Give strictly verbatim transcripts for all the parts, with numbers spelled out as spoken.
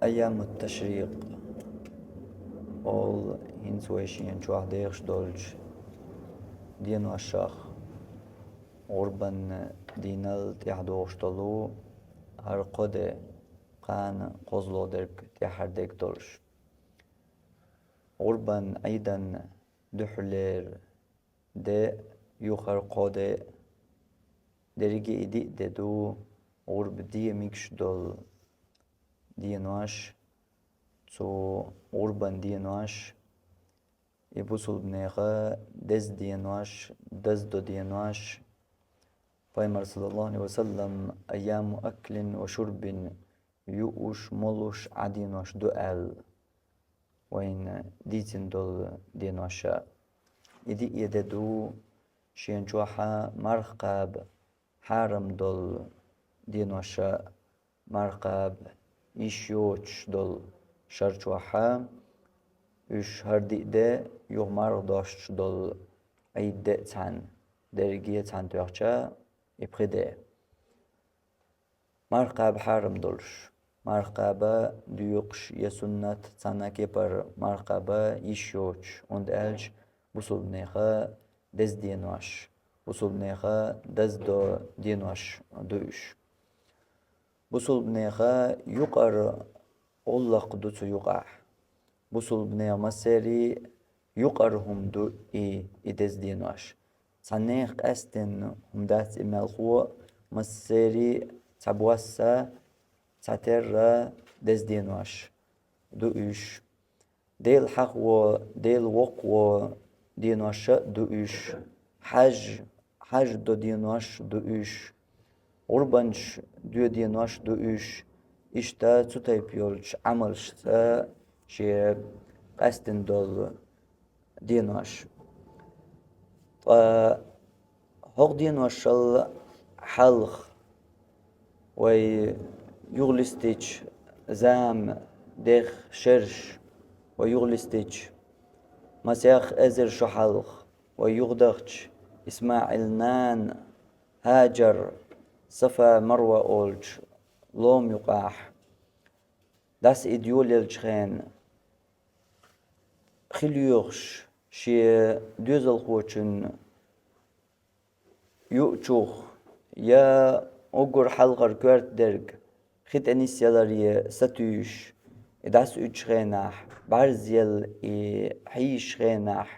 Айямут-ташрикъ олу хӀинца вай шена чохь дехаш долчу деношах, гӀурбан дийнал тӀаьхьа догӀуш долу хӀара кхо де, кхана кхозлагӀа дерг тӀаьххьара дерг долуш. ГӀурбан Ӏийдан дуьххьарлера де, юххера кхо де, дерриге и диъ де ду гӀурба де мегаш долу денош, цу гӀурбан денош, и бусулбанеха деза денош, даздо денош. Пайхамар, саллаллаху Ӏалайхи ва саллам, айяму аклин ва шурбин, юуш, молуш Ӏа денош ду аьлла, вайна дийцина долу деноша. И диъ де ду шена чохьа марха кхаба хьарам долу деноша, марха кхаба йиш йоцуш долу шар чохьа, уьш хӀара диъ де, юха марха достуш долу Ӏийд де а цхьаьна, дерриге а цхьаьна тоьхча, и пхи де. Марха кхаба хьарам долуш, марха кхаба доькъуш я суннат, цхьана кепара марха кхаба йиш йоцуш, хӀунда аьлча бусулбанеха деза денош, бусулбанеха даздо денош ду уьш. Бусулбанеха юкъара гӀуллакх ду цу юкъахь. Бусулбанех массерий юкъара хӀума ду и, и деза денош. Цхьаннех къаьсттина хӀума дац и мелхо, массерий цхьабосса, цхьатерра деза денош ду уьш. Дела хьахаво, Дела воккхаво денош а ду уьш. Хьаж, хьаж до денош ду уьш. ГӀурбанаш доь денош ду уьш. Иштта цу тайпа йолчу Ӏамалшца шен къаьсттина долу денош. Ткъа хӀокху деношал хьалха вай юхалистича, зама, дехха шераш вай юхалистича, масех эзар шо хьалха вай юхадахча, ИсмаӀил нана Хьаджар Сафа-Марва олучу лома юкъахь дас и доьллелчу хенахь, хи лоьхуш шен доьзалхочун юучух, я уггар хьалхара коьрта дерг хи тӀе нисъяларе сатуьйсуш, и дас уьдучу хенахь, бӀаьрзъелла и хьийзачу хенахь,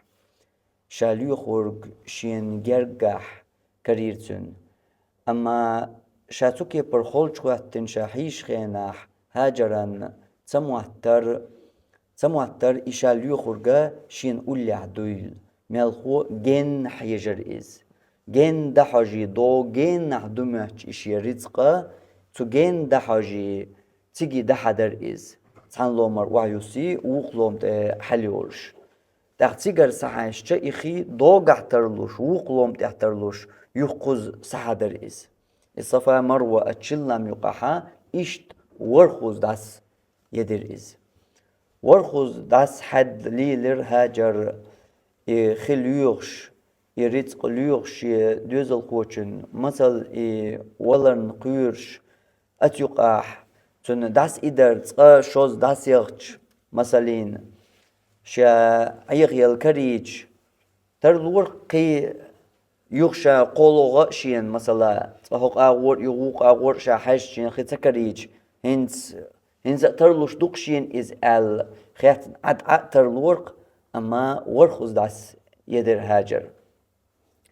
ша лоьхург шена гергахь карийра цуьнан. Амма ша цу кепара холчу хӀоьттина ша хьийзачу хенахь, Хьаджаран ца моттара, ца моттара и ша лоьхург шена уллехь дуйла, мелхо генна хьежара иза. Генна дӀахьожий, догӀу геннахь ду моьттуш и шен рицкъа, цу генна дӀахьожий, цига дӀахьадара иза. Цхьана ломара охьаюссий, вукху лома тӀе хьалайолуш. ТӀаккха цигара схьахьаьжча, и хи догӀахь тарлуш, вукху лома тӀехь тарлуш, юха кхуза схьахьадара иза. И Сафа-Марва а чиллам юкъахьа иштта ворхӀазза дӀас едира иза. ВорхӀазза дӀас хьаьдда лийлира Хьаджар и хи лоьхуш, и рицкъ лоьхуш шен доьзалхочун, масала, и валарна кхоьруш, оцу юкъахь цунна дӀасаидар цкъа шозза дӀасаяхча, масаллин, ша Ӏехаелла карийча, тарлора кхин юха ша кхоалгӀа а шена, масала, цкъа хӀокху агӀор а, юха вукху агӀор а ша хьаьжча шена хи ца карийча, хӀинца, хӀинца а тарлуш ду-кх шена иза аьлла, хеттина Ӏад Ӏа а тарлора-кх, амма ворхӀазза дӀасаедира Хьаджар.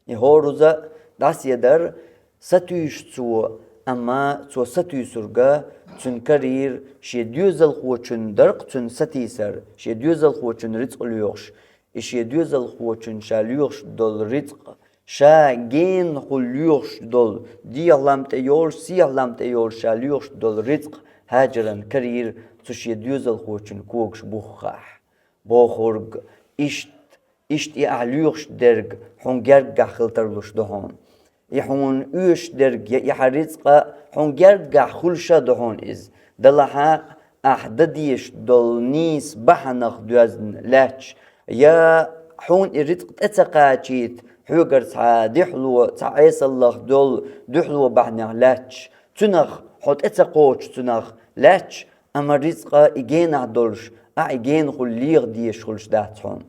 И хӀоразза а дӀасаедара, сатуьйсу цо, амма цо сатуьйсург цуьнан карийра шен доьзалхочун дара-кх цуьнан сатийсар, шен доьзалхочун рицкъ лоьхуш, и шен доьзалхочун ша лоьхуш долу рицкъ, ша генахула лоьхуш долу, дехьа лам тӀе йолуш, сехьа лам тӀе йолуш ша лоьхуш долу рицкъ Хьаджаран карийра цу шен доьзалхочун когаш буххахь. Бохург, иштта, иштта и ахь лоьхуш дерг хьуна гергахь хила тарлуш ду хьуна. И хьуна оьшуш дерг я и хьан рицкъа хьуна гергахь хуьлуш а ду хьуна иза. Делахь а ахь дан дезаш долу нийса бахьанах доьзна лаьтташ, я хьуна и рицкъ тӀе ца кхачийта, хьоьгара цхьа дуьхьало, цхьа Ӏесаллах долу дуьхьало бахьанех лаьтташ, цунах хьо тӀе ца кхочуш, цунах лаьтташ, Амма рицкъа и генахь долуш, ахь и генахула леха дезаш хуьлуш дац хьуна.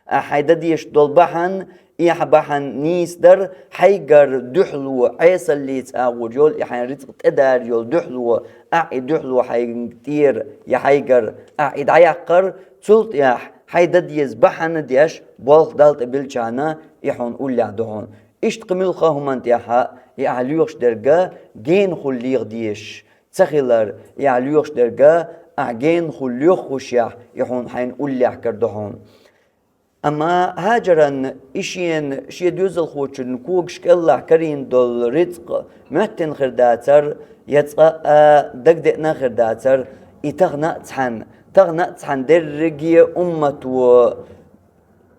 Ахь хьайн дан дезаш долу бахьана, и хьан бахьана нийса дара, хьайгара дуьхьало, Ӏесаллица агӀор йолу и хьайн рицкъа тӀедара йолу дуьхьало, ахь и дуьхьало хьайна тӀера я хьайгара ахь и дӀаяккхара, цул тӀаьхьа хьайн дан деза бахьана деш, болх Далла тӀе билчахьана, и хьуна уллехь ду хьуна. Иштта кхин муьлхха хӀуманна тӀехь и ахь лоьхуш дерг генахула леха дезаш ца хилар, и ахь лоьхуш дерг ахь генахула лоьхушехь, и хьуна хьайна уллехь карадо хьуна. Амма Хьаджаран и шена шен доьзалхочун когаш кӀеллахь карийна долу рицкъ моьттина хир дацара, я цкъа а дагадеана хир дацара, и тахана а цхьаьна, тахана а цхьаьна дерриге уммато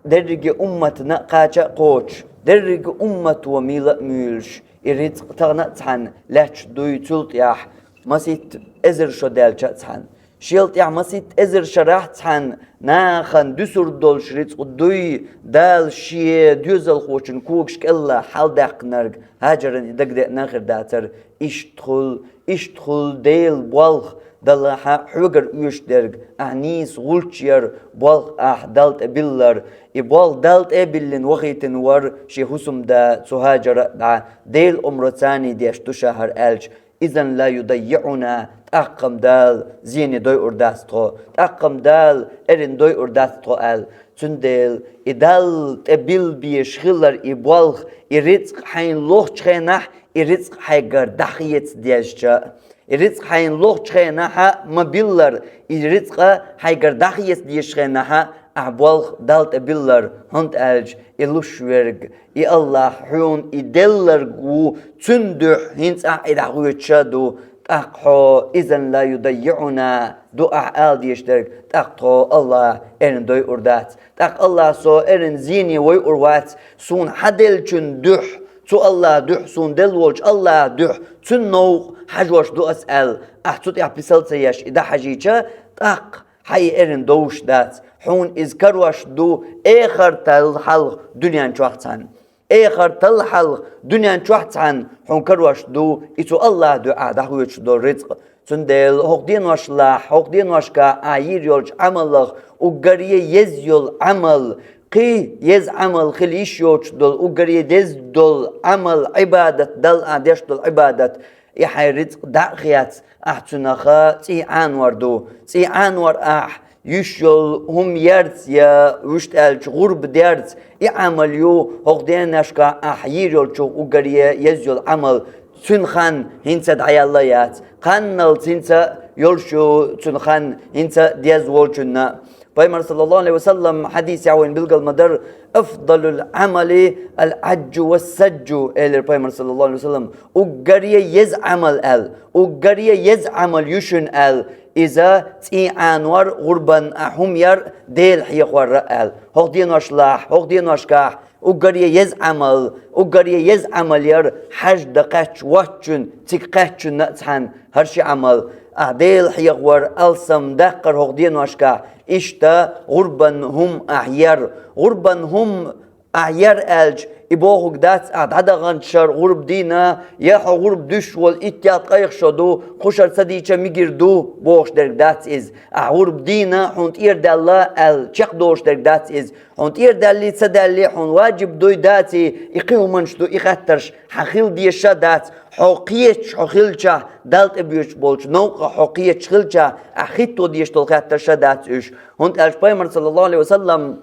дерриге умматана а кхача а кхочуш, дерриге уммато мийла а муьйлуш, и рицкъ тахана а цхьаьна лаьтташ дуй, цул тӀаьхьа масийтта эзар шо даьлча а цхьаьна. Шел тӀаьхьа масийтта эзар шарахь а цхьаьна нахана дуьсур долуш рицкъ дуй, Дала шен доьзалхочун когаш кӀеллахь хьалдаьккхинарг, Хьаджаран и дагадеана хир дацара, иштта хуьлу, иштта хуьлу Делан болх, Далла хьан хьоьгара оьшуш дерг, ахь нийса гӀулч яр, болх ахь Далла тӀе биллар, и болх Далла тӀе а биллина вахийтина вара шен хӀусамда цу Хьаджара а дӀа, Делан омра царний деш ду ша хӀара аьлча, изан ла юдаййиӀуна, тӀаккха-м Дала зене дойур дац тхо, тӀаккха-м Дала эрна дойур дац тхо аьлла. Цундела и Далла тӀе билла безаш хилар и болх, и рицкъ хьайна лохучу хенахь, и рицкъ хьайгара дӀахеца дезча, и рицкъ хьайна лохучу хенахь а ма биллара, и рицкъа хьайгара дӀахеца дезачу хенахь а ахь болх Далла тӀе биллара, хӀунда аьлча и луш верг, и Аллахь хьуна и делларг ву, цуьнан дуьхьа хӀинца ахь и дӀахоьцуш а ду, тӀаккха хьо изан ла юдаййиӀуна ду ахь ала дезаш дерг, тӀаккха тхо Аллахь эрна дойур дац. ТӀаккха Аллахь со эрна зене войур вац, суна хьан деллачун дуьхьа, цу Аллахь дуьхьа суна делла волчу Аллахь дуьхьа, цуьнан новкъа хьажош ду ас аьлла, ахь цу тӀехь писал ца еш и дӀахьажийча, тӀаккха хьан и эрна довш дац, хьуна иза карош ду эхартал хьалха дуьнен чохь цхьаьна. Эхартал хьалха дуьнен чохь цхьаьна хьуна карош ду и цу Аллахь дуьхьа дӀахоьцуш долу рицкъ. Цундела хӀокху деношлахь, хӀокху деношкахь ахь йийр йолчу Ӏамалах уггаре еза йолу Ӏамал, кхин еза Ӏамал хила йиш йоцуш долу, уггаре деза долу Ӏамал, Ӏибадат, Далла ахь деш долу Ӏибадат, и хьайн рицкъ дӀа а хецна, ахь цуьнах цӀий Ӏанор ду. ЦӀий Ӏанор ахь йиш йолу хӀума ярца я вуьшта аьлча гӀурба дерца, и Ӏамал ю хӀокху деношкахь ахь йийр йолчух уггаре еза йолу Ӏамал, цуьнан хан хӀинца дӀаелла яц. Кханналц хӀинца йолуш ю цуьнан хан хӀинца деза волчунна. Пайхамар, саллаллаху Ӏалайхи ва саллам, хьадисехь вайна билгал ма-дарра: «Афдалул Ӏамали ал-Ӏаджу ва саджу», — элира Пайхамар, саллаллаху Ӏалайхи ва саллам, уггаре еза Ӏамал аьлла, уггаре еза Ӏамал ю шуна аьлла, иза цӀий Ӏанор, гӀурбан ахь хӀума яр, Дела хьехор а аьлла. ХӀокху деношлахь, хӀокху деношкахь уггаре еза Ӏамал, уггаре еза Ӏамал яр хьаьж дан кхаьчча воцчунна, цига кхаьччунна а цхьаьна хӀара ши Ӏамал, ахь Дела хьехавар, алсам даккхар хӀокху деношкахь, иштта гӀурбан хӀума ахь яр. ГӀурбан хӀума ахь яр аьлча, и бохург дац ахь дӀадаханчу шарахь гӀурба дийна, я хьо гӀурба дуьсуш волу итт-ялх-ткъа шо ду, кху шарахь ца дийча мегар ду бохуш дерг дац иза. Ахь гӀурба дийна, хьуна тӀера даьлла аьлла чекхдолуш дерг дац иза. Хьуна тӀера даьллий, ца даьллий, хьуна ваджиб дуй, даций, и кхин хӀуманаш ду, и хаттарш хьан хила дезаш а дац. Хьо кхеташ хьо хилчахь, Далла тӀе боьдуш болчу новкъа хьо кхеташ хилчахь, ахь хӀитто дезаш долу хаттарш а дац уьш. ХӀунда аьлча Пайхамар, саллаллаху Ӏалайхи ва саллам,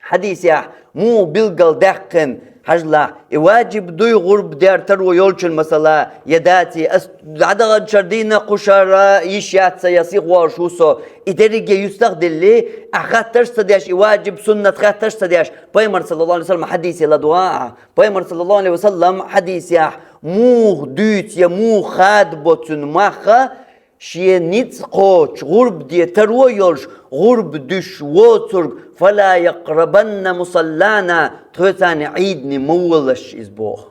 хьадисехь муха билгал даьккхина, хьажалахь, и ваджиб дуй гӀурба дер таро йолчун, масала, я даций, ас дӀадаханчу шарахь дийна, кху шарахь йиш яц сан, я сиха волуш ву со, и дерриге юьстах а диллий, ахь хаттарш а ца деш, и ваджиб, суннат хаттарш а ца деш, Пайхамар, саллаллаху Ӏалайхи ва саллам, хьадисе ладогӀа ахь. Пайхамар, саллаллаху Ӏалайхи ва саллам, хьадисехь муха дуьйцу я муха хадабо цуьнан мах, шен ницкъ кхочуш, гӀурба де таро йолуш, гӀурба дуьсуш воцург: «Фала якърабанна мусаллана», тхоьца Ӏийдане ма волалаш иза боху.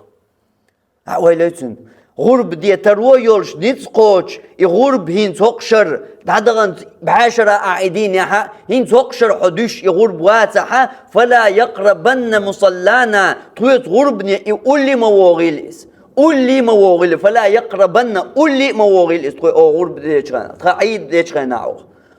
Хьа, вай лецна. ГӀурба де таро йолуш ницкъ кхочуш, и гӀурба хӀинца хӀокху шарахь, дӀадаханчу бӀешарахь ахь и дийнехь а, хӀинца хӀокху шарахь хьо дуьсуш и гӀурба вацахь а, «Фала якърабанна мусаллана», тхоьца гӀурбане и улле ма вогӀийла иза. Улли ма вогӀийла, фала якърабанна, улли ма вогӀийла иза тхо, о, гӀурба деча хенахь, тха Ӏийд деча хенахь, о.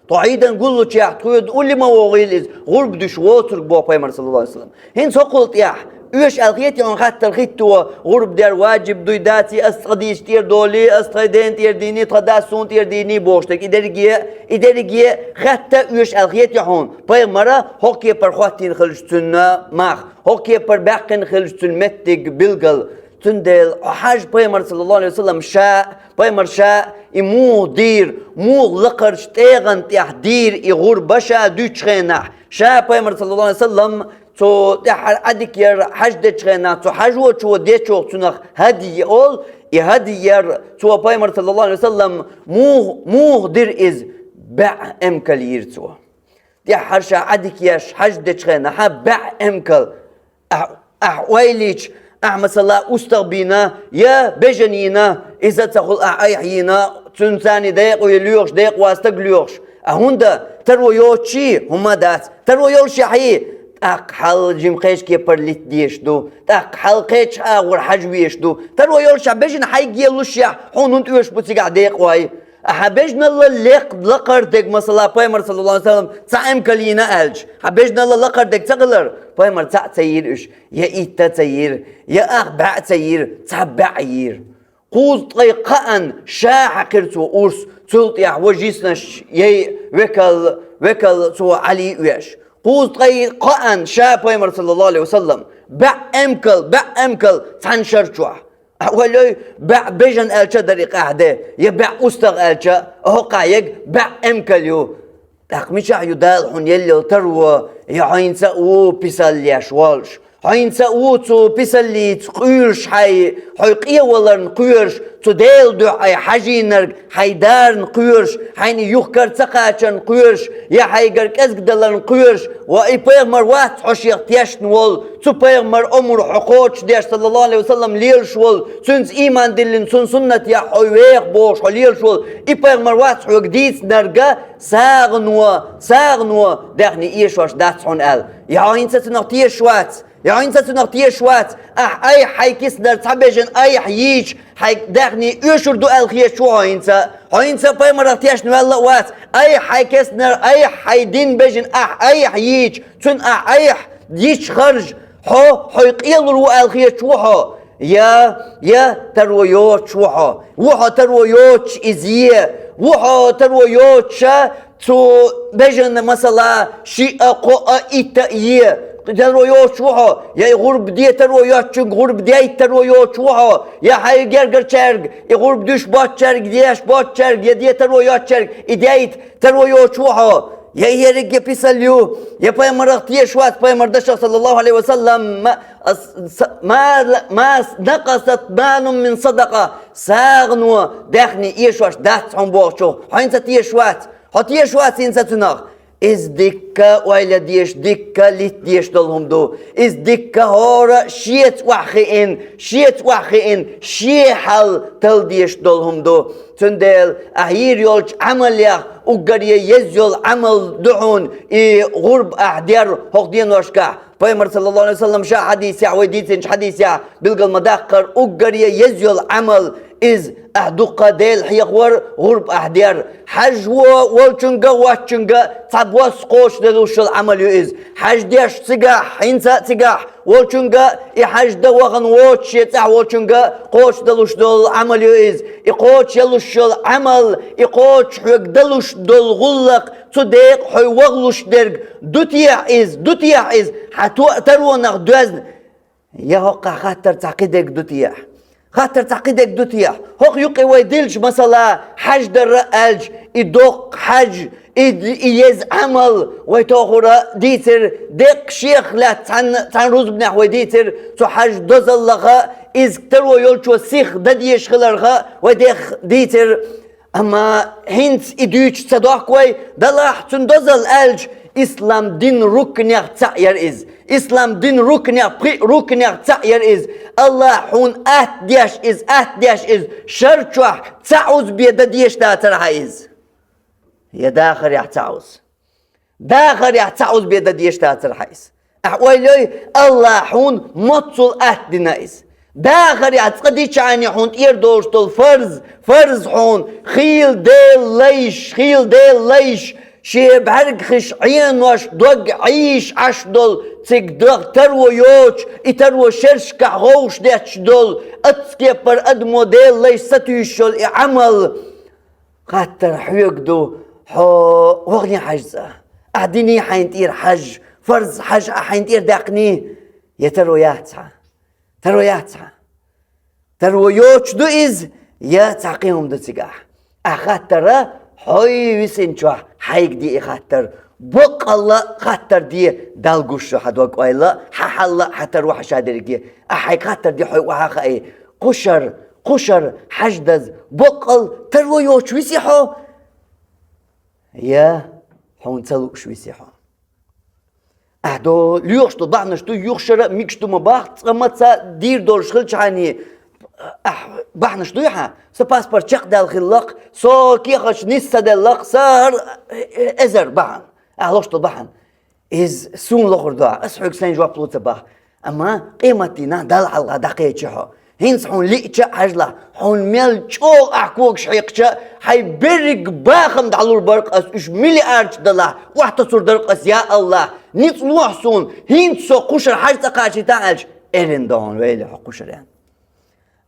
Тхо Ӏийдан гуллучехь тхоьга улли ма вогӀийла иза, гӀурба дуьш воцург боху пайхамар, саллаллаху Ӏалайхи ва саллам. ХӀинца хӀокхул тӀехь, оьш аьлла хетий хьуна хаттар хӀиттаво, гӀурба дер ваджиб дуй, даций, ас тхан дийца тӀера долий, ас тхайн ден тӀера дийний, тхан дас суна тӀера дийний бохуш дерг. И дерриге, и дерриге хатта оьш аьлла хетий хьуна, пайхамара хӀокху кепара хӀоттийна хилча цуьнан мах, хӀокху кепара баьккхина хилча цуьнан меттиг, билгал. Цундела хьо хьажа, пайхамар, саллаллаху Ӏалайхи ва саллам, ша, пайхамар ша и муха дийра, муха лакхарчу тӀегӀан тӀехь дийра и гӀурба ша дуьйцучу хенахь, ша пайхамар, саллаллаху Ӏалайхи ва саллам, цо тӀаьххьара Ӏадика яр хьаждечу хенахь, цу хьажочо дечух цунах хӀадий олу, и хӀадий яр цо, пайхамар, саллаллаху Ӏалайхи ва саллам, муха, муха дира иза, баьӀ эмкал йийра цо. ТӀаьххьара ша Ӏадика еш хьаждечу хенахь, баьӀ эмкал. Ахь, ахь ойла йича, ахь, масала, устагӀ бийна, я бежана йийна, иза ца хуьлу ахь айхьа йийна, цуьнан царний декъо я лоьхуш, декъа ван стаг лоьхуш. А хӀунда таро йоцучий, хӀумма а дац, таро йолушехь, тӀаккха хьал жима кхечу кепара литта дезаш ду, тӀаккха хьал кхечу агӀор хьажа везаш ду. Таро йолушехь, бежана хьайга елушехь, хьуна хӀунда оьшуш бу цигахь декъой? Ахьа бежаналла лекх лакхара дерг, масала, пайхамар, саллаллаху Ӏалайхи ва саллам, цхьа эмкал йийна аьлча, хьан бежаналла лакхара дерг ца хилар, пайхамар цхьаъ ца йийра уьш, я итт а ца йийра, я ах баьӀ а ца йийра, цхьа баьӀ йийра. Кхузткъе кхаанна ша хьаькхира цо урс, цул тӀаьхьа важа йиснарш яй векал, векал цо Ӏали а веш. Кхузткъе кхаанна ша пайхамар, саллаллаху Ӏалайхи ва саллам, баьӀ эмкал, баьӀ эмкал цхьана шар чохь. Ахь ойла йой, баьӀ бежана аьлча а дара и къаьхьа де, я баьӀ устагӀа аьлча а, хӀокхахь ерг баьӀ эмкал ю. ТӀаккха мичахь ю Дала хьуна елла йолу таро, я хьо хӀинца а ву писал еш волуш? Хьо хӀинца а ву цу писаллица къуьйруш хьайн, хьо къеваларна кхоьруш, цу Делан дуьхьа хьайн хьажийнарг, хьайн дарна кхоьруш, хьайна юхкар ца кхачарна кхоьруш, я хьайгара кӀезгдаларна кхоьруш, ва и пайхамар вац хьо шех тешна волу, цу пайхамар омра хьо кхочушдеш, саллаллаху Ӏалайхи ва саллам, лелаш волу, цуьнца ийман диллина, цуьнан суннатехь хьо веха бохуш хьо лелаш волу, и пайхамар вац хьоьга дийцинарг, сагӀано, сагӀано даьхни эшош дац хьуна аьлла. Я хьо хӀинца цунах тешаш вац? Я хьо хӀинца цунах тешаш вац? Ахь айхьа хьайн киснара цхьа бежана айхьа йийча, хьайн даьхни оьшур ду аьлла хеташ ву хьо хӀинца? Хьо хӀинца пайхамарах тешна ваьлла а вац, айхьа хьайн киснара айхьа хьайн дин бежана ахь айхьа йийча, цуьнан ахь айхьа йича харжа, хьо хьо къелур ву аьлла хеташ ву хьо? Я, я таро йоцуш ву хьо? Ву хьо таро йоцуш иза е? Ву хьо таро йоцуша цу бежана, масала, шиъ а, кхоъ а, итт а е? Таро йоцуш ву хьо? Я и гӀурба де таро йоцучуьнга гӀурба дайта таро йоцуш ву хьо? Я хьайн гергарчаьрга, и гӀурба дуьш боцчаьрга, деш боцчаьрга, я де таро йоцчаьрга и дайта таро йоцуш ву хьо? Я ерриг а писал ю, я пайхамарах тешаш вац, пайхамар дашах, саллаллаху Ӏалайхи ва саллам, ма, ас-, са-, ма, ма накъасат малун мин садакъа, сагӀано даьхни эшош дац хьуна бохучух, хьо хӀинца тешаш вац, хьо тешаш вац хӀинца цунах. Иза дикка ойла дезаш, дикка литта дезаш долу хӀума ду. Иза дикка хӀора шеца охьахиъна, шеца охьахиъна, шен хьал талла дезаш долу хӀума ду. Цундела ахь йийр йолчу Ӏамалех уггаре еза йолу Ӏамал ду хьуна и гӀурба ахь дер хӀокху деношкахь. Пайхамар, саллаллаху Ӏалайхи ва саллам, ша хьадисехь, вай дийцинчу хьадисехь билгал ма-даккхара, уггаре еза йолу Ӏамал иза, ахь дуккха Дела хьехавар, гӀурба ахь дер. Хьажа вон волчуьнга а, воцчуьнга а цхьабосса кхочушделуш йолу Ӏамал ю иза. Хьажа деш цигахь, хӀинца а цигахь, волчуьнга а, и хьажа дан вахана воцуш шен цӀахь волчуьнга а кхочушделуш долу Ӏамал ю иза. И кхочушъялуш йолу Ӏамал, и кхочуш хьоьга далуш долу гӀуллакх, цу декъа хьо вахалуш дерг ду техьа иза, ду техьа иза, хьан то-, таронах доьзна? Я хӀокхахь хаттар цхьа кхидерг ду техьа? Хаттар цхьа кхидерг ду техьа? ХӀокху юкъе вай дилча, масала, хьаждар аьлча, и доккха хьаж, и, и еза Ӏамал вай тохура дийцира, деккъа шех лаьцна цхьана, цхьана рузбанехь вай дийцира, цу хьажа дозаллаха, иза таро йолчо сиха дан дезаш хиларха вай дех дийцира. Амма хӀинца и дуьйцуш ца дохку вай, далахь цуьнан дозалла аьлча, ислам дин рукнех цхьаъ яра иза. Ислам дин рукнех, пхи рукнех цхьаъ яра иза. Аллахь хьуна атта деш иза, атта деш иза, шар чохь цхьа Ӏузбе дан дезаш дацара хьан иза. Я дахарехь цхьа Ӏуз. Дахарехь цхьа Ӏузбе дан дезаш дацара хьан иза. Ахь ойла йой, Аллахь хьуна моццул атта дина иза. Дахарехь цкъа дичахьана хьуна тӀера долуш долу фарз, фарз хьуна, хийла Делан лайш, хийла Делан лайш, шен бӀаьргахуш Ӏенош, дог Ӏийш Ӏаш долу, цига дагӀа таро йоцуш, и таро шершкахь гӀовгӀаш детташ долу, аццу кепара адамо Делан лайш сатуьйсуш йолу и Ӏамал. Хаттар хьоьга ду, хьо ваханий хьажа цӀа? Ахьа диний хьайна тӀера хьаж, фарз хьаж ахьа хьайна тӀера даьккхиний? Я таро яц хьан? Таро яц хьан? Таро йоцуш ду иза, я цхьа кхин хӀума ду цигахь? Ахьа хаттара хьой висинчохь хьайга де и хаттар. Баккъалла а хаттар де, Далла гуш шу хьан дог-ойла, хьан хьал а, хьан таро, хьан шадерриге. Ахьа хьайга хаттар де, хьой охьа а хаий. Кхушара, кхушара хьаждаза, баккъалла таро йоцуш висий хьо? Я хьуна ца лууш висий хьо? Ахьа до лоьхуш долу бахьанаш ду, юха шара а мегаш ду ма боху, цкъа маца дийр долуш хилчахьана, ахьа бахьанаш дуй хьан? Сан паспорт чекхдаьлла хилла-кх, со кехаташ нис ца делла-кх, сан хӀара, э, э, эзар бахьана. Ахьа лоьхуш долу бахьана. Иза суна лохур ду, ас хьоьга сайн жоп лур ца боху. Амма къематдийнахь Далла хьалха дӀакхечи хьо. ХӀинца хьуна лиъча а хьажалахь, хьуна мел чӀогӀа ахь когаш хьекхча а, хьайн берриг бахам дӀалур бара-кх ас, уьш миллиардаш далахь, охьатосур дара-кх ас, я АллахӀ, ницкъ лохьа суна, хӀинца со кхушара хьажа цӀа кхачийтахьа аьлча, эрна ду хьуна, вайли хьо кхушара,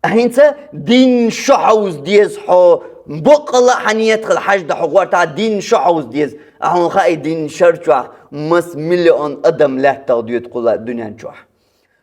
аьлла. ХӀинца дин шо хьовза деза хьо, баккъалла а хьан ниет хила хьажа дан хьо гӀортахь, дин шо хьовза деза. Ахьа хьуна хаий, дин шар чохь маса миллион адам лаьттах доьду кху ла-, дуьнен чохь.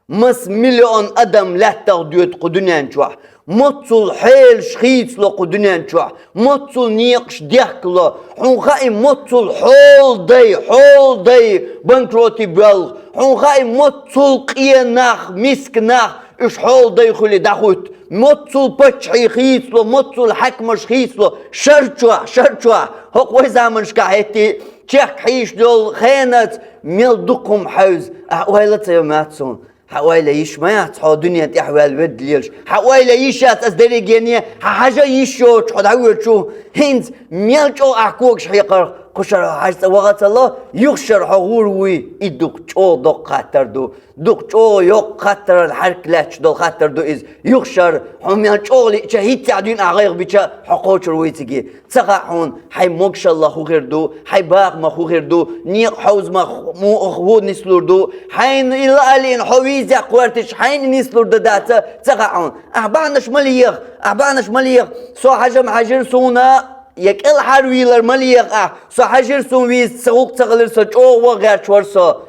Маса миллион адам лаьттах доьду кху дуьнен чохь. Моццул хьелаш хийцало кху дуьнен чохь. Моццул некъаш дехкало. Хьуна хаий, моццул хьолдай, хьолдай банкроти боьлху. Хьуна хаий, моццул къен нах, миска нах, уьш хьолдай хуьли дӀахӀуьтту. Моццул паччахьий хийцало, моццул хьаькамаш хийцало. Шар чохь, шар чохь. ХӀокху вай заманашкахь хӀетте чехка хьийшаш йолу хенаца мел дукха хӀума хьаьвза. Ахьа ойла ца йо моьтту суна. Хьан ойла йиш ма яц хьо дуьнен тӀехь ваьлла ведда лелаш? Хьан ойла йиш яц ас дерригене, хьан хьажа йиш йоцуш хьо дӀавоьдуш ву? ХӀинца мел чӀогӀа ахь когаш хьекхарх, кхушара хьо хьажа цӀа ваха ца ло, юха шара хьо гӀур вуй, и дукха чӀогӀа доккха хаттар ду. Дукха чӀогӀа йоккха хаттарал хьаьрк лаьтташ долу хаттар ду иза. Юха шара хьо мел чӀогӀа лиъча, хӀинццехь дуьйна ахь гӀайгӀа бича, хьо кхочур вуй циге. Ца хаьа хьуна, хьайн могушалла хӀун хир ду, хьайн бахамах хӀун хир ду, некъа хьовзамах му-, хӀун нислур ду, хьайна и лаалийна хьо везех кхоьртича, хьайна и нислур дан дац, ца хаьа хьуна. Ахь бахьанаш ма леха, ахь бахьанаш ма леха. Со хьажа ма хьаьжира суна, я кӀелхьарвийлар ма леха ахь. Со хьаьжира суна веза, сан гӀуллакх ца хилира, со чӀогӀа ваха гӀерташ вара со.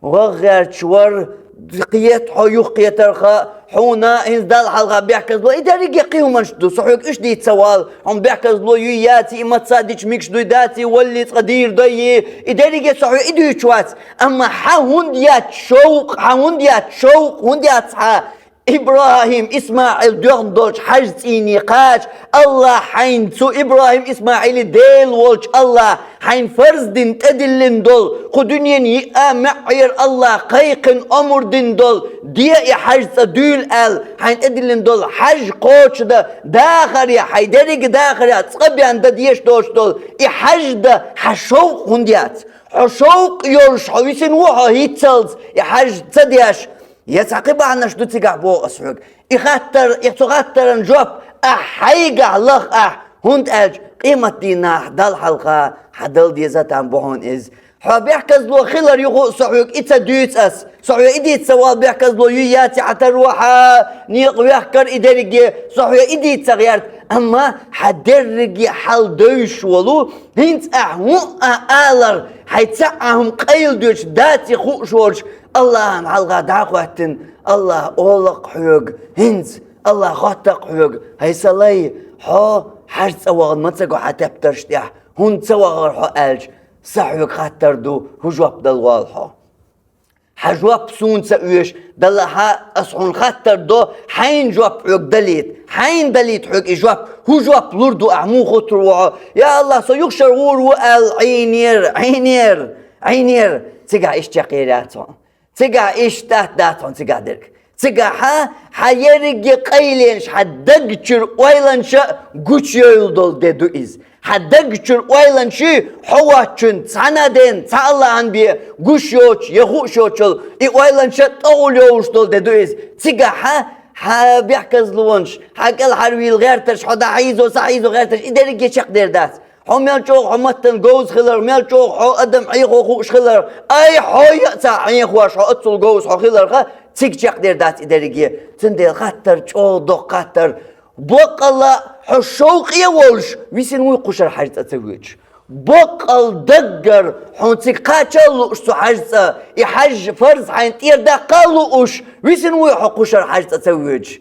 Ваха гӀерташ вара, кхета хьо юхакхетарха, хьуна хӀинца Далла хьалха бехказло, и дерриге кхин хӀуманаш ду, со хьоьга уьш дийца ца вала, хьуна бехказло юй яций, и маца дича мегаш дуй даций, валли цкъа дийр дайи, и дерриге со хьоьга и дуьйцуш вац. Амма хьан хӀунда яц шовкъ, хьан хӀунда яц шовкъ, хӀунда яц хьан? ИбрахӀим, ИсмаӀил доьхна долчу хьажа цӀийне кхача, АллахӀ хьайна цу ИбрахӀим, ИсмаӀили Дела волчу АллахӀ хьайна фарз дина тӀедиллина долу, кху дуьненан йиъа маьӀӀера АллахӀ кхайкхина омра дина долу, де и хьажа цӀа дуьйла аьлла, хьайна тӀедиллина долу хьаж кхочушдан, дахаре, хьайн дерриге дахаре цкъа бен дан дезаш доцуш долу и хьаж дан хьан шовкъ хӀунда яц? Хьо шовкъ йолуш хьо висина ву хьо хӀинццалц и хьаж ца деш? Я цхьа кхин бахьанаш ду цигахь боху ас хьоьга? И хаттар, и цу хаттаран жоп ахь хьайгахь лаха ахь, хӀунда аьлча къематдийнахь Далла хьалха хьан дала деза там бу хьуна иза. Хьо бехказло хилар юха а со хьоьга и ца дуьйцу ас. Со хьоьга и дийца ца вала бехказло юй яций хьан таро, хьан некъа вехкар, и дерриге со хьоьга и дийца ца гӀерта. Амма хьан дерриге хьал девзаш волу, хӀинца ахь хӀун а алар, хьайн цхьа а хӀума къайладоьдуш даций хууш волчу АллахӀан хьалха дӀа а хӀоьттина, АллахӀа олу-кх хьоьга, хӀинца АллахӀа хотту-кх хьоьга: «ХӀай сан лай, хьо хьажа цӀа вахана ма ца го хьан тептарш тӀехь, хӀунда ца вахара хьо?» аьлча, сан хьоьга хаттар ду, хӀун жоп дала волу хьо? Хьан жоп суна ца оьшу, далахь, ас хьуна хаттар до, хьайна жоп хьоьга далийта. Хьайна далийта хьоьга и жоп. ХӀун жоп лур ду ахь, муха хӀуттур ву хьо? Я АллахӀ, со юха шара гӀур ву аьлла, Ӏийнера, Ӏийнера, Ӏийнера. Цигахь иштта чекхъер яц хьуна. Цигахь иштта тӀатта дац хьуна цигахь дерг. Цигахь хьан ерриге къайленаш, хьан даг чуьра ойланаш а гучуйовла долу де ду иза. Хьан даг чуьра ойланаш, хьо воцчунна цхьана а ден, цхьа АллахӀан бен гуш йоцуш я хууш йоцуш йолу и ойланаш а тӀехула йовлуш долу де ду иза. Цигахь хьан хьа бехказлонаш, хьа кӀелхьарвийла гӀерташ, хьо дӀахьийзо, сахьийзо гӀерташ, и дерриге чакхдер дац. Хьо мел чӀогӀа хьо маттана говза хилар, мел чӀогӀа хьо адам Ӏехо хууш хилар, ай, хьо а ца Ӏехош, хьо оццул говза хьо хиларха, цига чакхдер дац и дерриге. Цундела хаттар чӀогӀа доккха хаттар. Бакъалла хьо шовкъе волуш, висина вуй кхушара хьаьж цӀа ца воьдуш. Бакъал даггара хьуна цига кхача а лууш цу хьаьж цӀа, и хьаьж фарз хьайна тӀера даккха а лууш, висина вуй хьо кхушара хьаьж цӀа ца воьдуш.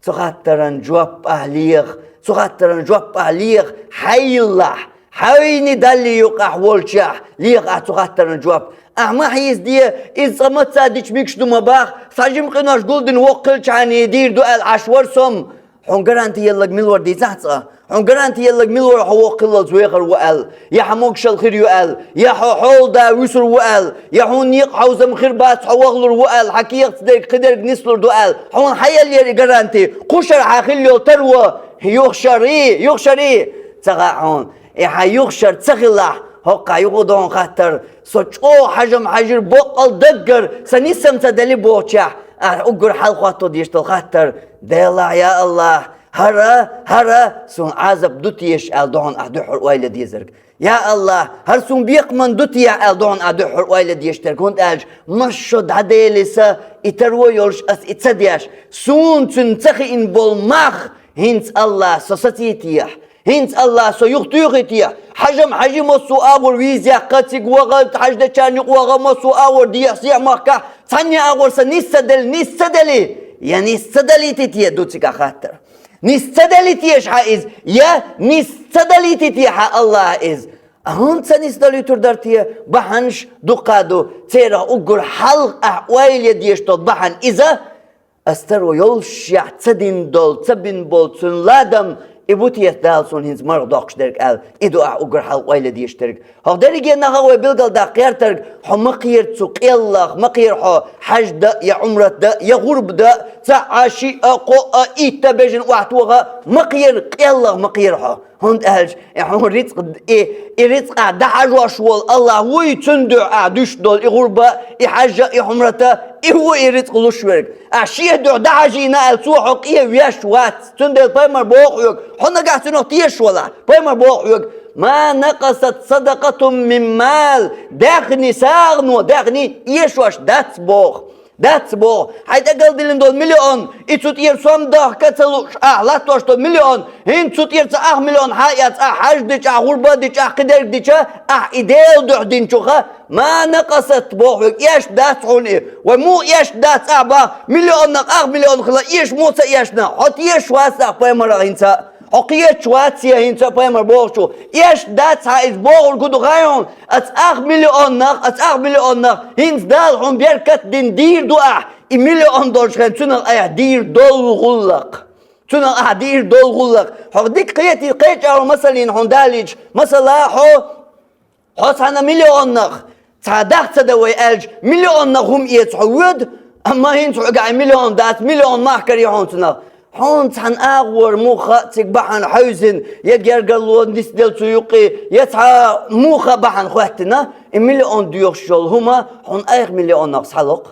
Цу хаттаран жоп ахь леха, цу хаттаран жоп ахь леха, хьайиллахь, хьайна Далла юкъахь волчехь, леха ахь цу хаттаран жоп. Ахь ма хьийзаде, иза цкъа маца дича мегаш ду ма баха, цхьа жима къинош гулдина воккха хилчахьана дийр ду аьлла Ӏаш вара со-м. Хьуна гаранти елларг мила вара дийцахь цкъа? Хьуна гаранти елларг мила вара хьо воккха хиллалц вехар ву аьлла, я хьан могушалла хир ю аьлла, я хьо хьола да вуьсур ву аьлла, я хьуна некъа хьовзам хир бац, хьо вахлур ву аьлла, хьан кехатца дерг кхидерг нислур ду аьлла? Хьуна хьан елла яра и гаранти? Кхушара хьан хилла йолу таро, юхашарий, юхашарий! Ца хаьа хьуна. И хьан юхашара ца хилахь, хӀокхахь юха а ду хьуна хаттар, со чӀогӀа хьажам хьаьжира бакъал даггара, сан нисса ца делли бохучехь, ахь уггар хьалха хӀотто дезаш долу хаттар, Делахь, я АллахӀ, хӀара, хӀара суна Ӏазап ду теша аьлла ду хьуна ахь дуьххьара ойла дезарг. Я АллахӀ, хӀара суна бекхаман ду те аьлла ду хьуна ахь дуьххьара ойла дезаш дерг, хӀунда аьлча масса шо дӀаделла сан и таро йолуш ас и ца деш, суна цуьнан ца хиъна болу мах хӀинца АллахӀ со сацийта техьа, хӀинца АллахӀ со юхатуьйхийта техьа, хьажам хьаьжи массо а агӀор виза яккха, цига ваха, хьаьж дечарна юкъа ваха, массо а агӀор дехьа-сехьа махкахь, цхьанне а агӀор сан нисса ца делли, нисса ца делли, я нисса ца далийти те ду цигахь хаттар. Нисса ца далийта теша хьан иза, я нисса ца далийти те хьан АллахӀа иза? А хӀунда ца нисса далуьйтур дара те? Бахьанаш дуккха а ду, церах уггар хьалха ахь ойла дезаш долу бахьана иза, ас таро йоллушехь ца дина долу, ца бина болу цуьнан ладам, и бу те Дала суна хӀинца марха доккхуш дерг аьлла, и ду ахь уггар хьалха ойла дезаш дерг. ХӀокху дерриге нахах вай билгалдаккха гӀертарг, хьо ма кхера цу къеллах, ма кхера хьо хьаьж дан, я Ӏумрат дан, я гӀурба дан, цхьаъ а, шиъ а, кхоъ а, итт а бежана охьатоха, ма кхера, къеллах ма кхера хьо. ХӀунда аьлча и хьуна рицкъ, и, и рицкъ ахь дӀахьажош волу АллахӀ вуй, цуьнан дуьхьа ахь дуьсуш долу и гӀурба, и хьаьж а, и Ӏумрат а, и ву и рицкъ луш верг. Ахь шен дуьхьа дӀахьажийна аьлла, цо хьо къен веш вац. Цундела пайхамар боху хьоьга, хьо нагахь цунах тешаш валахь, пайхамар боху хьоьга: «Ма накъасат садакъатун мин мал». Даьхни сагӀано, даьхни эшош дац боху. Дац боху. Хьайн тӀе галдиллина долу миллион, и цу тӀера сом дахка а ца лууш, ахь латтош долу миллион, хӀинца цу тӀера цхьа ах миллион хьа а эцна, ахь хьаьж дича, ахь гӀурба а дича, ахь кхидерг дича, ахь и Делан дуьхьа динчуха, «Ма накъасат», боху хьоьга, эшна дац хьуна и. Вай муха эшна дац ахь баха, миллионнах ах миллион хила, эшна муха ца эшна? Хьо тешаш вац ахь пайхамарах хӀинца. Хьо кхеташ вац я хӀинца пайхамар бохучу? Эшна дац хьан иза бохург хӀун ду хаьий хьуна? Аса ах миллионнах, аса ах миллионнах, хӀинца Дала хьуна беркат дина дийр ду ахь, и миллион долчу хен цунах айхьа дийр долу гӀуллакх. Цунах ахь дийр долу гӀуллакх. Хьо дика кхетий, кхечу агӀор масаллина хьуна далийча, масала, хьо Хьо цхьана миллионнах цхьа дах ца дан вай аьлча, миллионнах хӀума эца хьо воьду, амма хӀинца хьоьгахь миллион дац, миллион мах карий хьуна цунах. Хьуна цхьана агӀор муха а цига бахьана хьаьвзина, я гергарло нисделла цу юккъе, я цхьа муха а бахьана хӀоьттина, и миллион доьхуш йолу хӀума хьуна айхьа миллионнах схьалокху.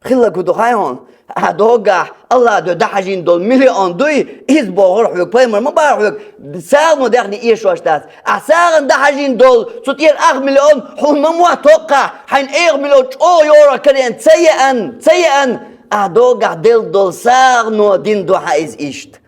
Хилла хӀун ду хаьий хьуна? Ахь догахь, АллахӀ дуьхьа дӀахьажийна долу миллион дуй, иза бохура хьоьга, пайхамар ма боху хьоьга, сагӀано даьхни эшош дац. Ахь сагӀана дӀахьажийна долу цу тӀера ах миллион хьуна ма моттакхахь, хьайна айхьа миллион чӀогӀа йорах карийна ца еана, ца еана, ахь догахь делла долу сагӀано дина ду хьан иза иштта.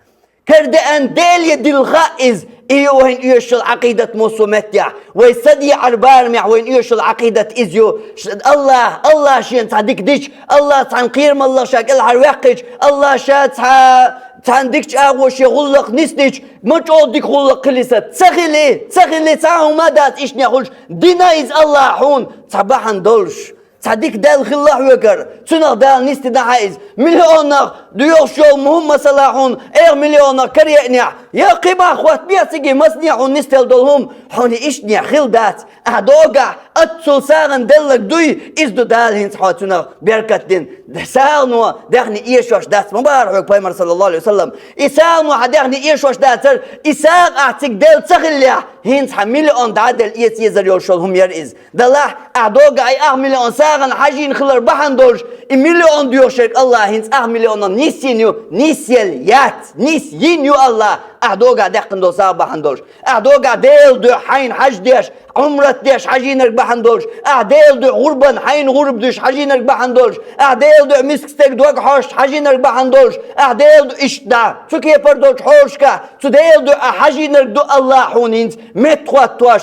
Кара деана Деле дилла хаьа иза, и ю вайна оьшуш йолу Ӏакъидат массо а меттехь. Вай са декъар барамехь вайна оьшуш йолу Ӏакъидат иза ю. Ш-, АллахӀ, АллахӀ шена цхьа дика дича, АллахӀ цхьана кхерамаллах ша кӀелхьарваьккхича, АллахӀ ша цхьа, цхьана дикачу агӀор шен гӀуллакх нисдича, ма чӀогӀа дика гӀуллакх хили сан. Ца хили, ца хили, цхьа а хӀума а дац ишттанехь хуьлуш, дина иза АллахӀа хьуна цхьа бахьана долуш. Цхьа дика даьлла хилла хьоьгара, цунах Дала нисдина хьан иза. Миллионнах доьхуш йолу хӀума масала хьуна, айхьа миллионнах караеанехь, я кхин бахьа хӀоттабе цига, масане хьуна нисделла долу хӀума, хьуна ишттанехь хилла дац. Ахь догахь, Аццул сагӀан деллаг дуй, из ду Дала хӀинца хьо цунах беркат дина. СагӀано даьхни эшош дац, ма бахара хьога пайхамар, саллаллаху Ӏалайхи ва саллам. И сагӀано хьа даьхни эшош дацар, и сагӀа ахь цига делла ца хиллехь, хӀинца хьа миллион дӀаделла эца езар йолуш йолу хӀума яра иза. Делахь, ахь догахь и ах миллион сагӀана хьажийна хилар бахьана долуш, и миллион доьхуш ерг АллахӀа хӀинца ах миллионах нисйина ю, нисъелла яц, нисйина ю АллахӀа, ахь догахь даьккхина долу сагӀа бахьана долуш. Ахь догахь Делан дуьхьа хьайна хьаж деш, Ӏумрат деш хьажийнарг бахьана долуш, ахь Делан дуьхьа гӀурбан хьайна гӀурба дуьш хьажийнарг бахьана долуш, ахь Делан дуьхьа миска стеган дог хьожуш хьажийнарг бахьана долуш, ахь Делан дуьхьа иштта дӀа, цу кепара долчу хьолашкахь, цу Делан дуьхьа ахь хьажийнарг ду АллахӀа хьуна хӀинца меттахӀоттош,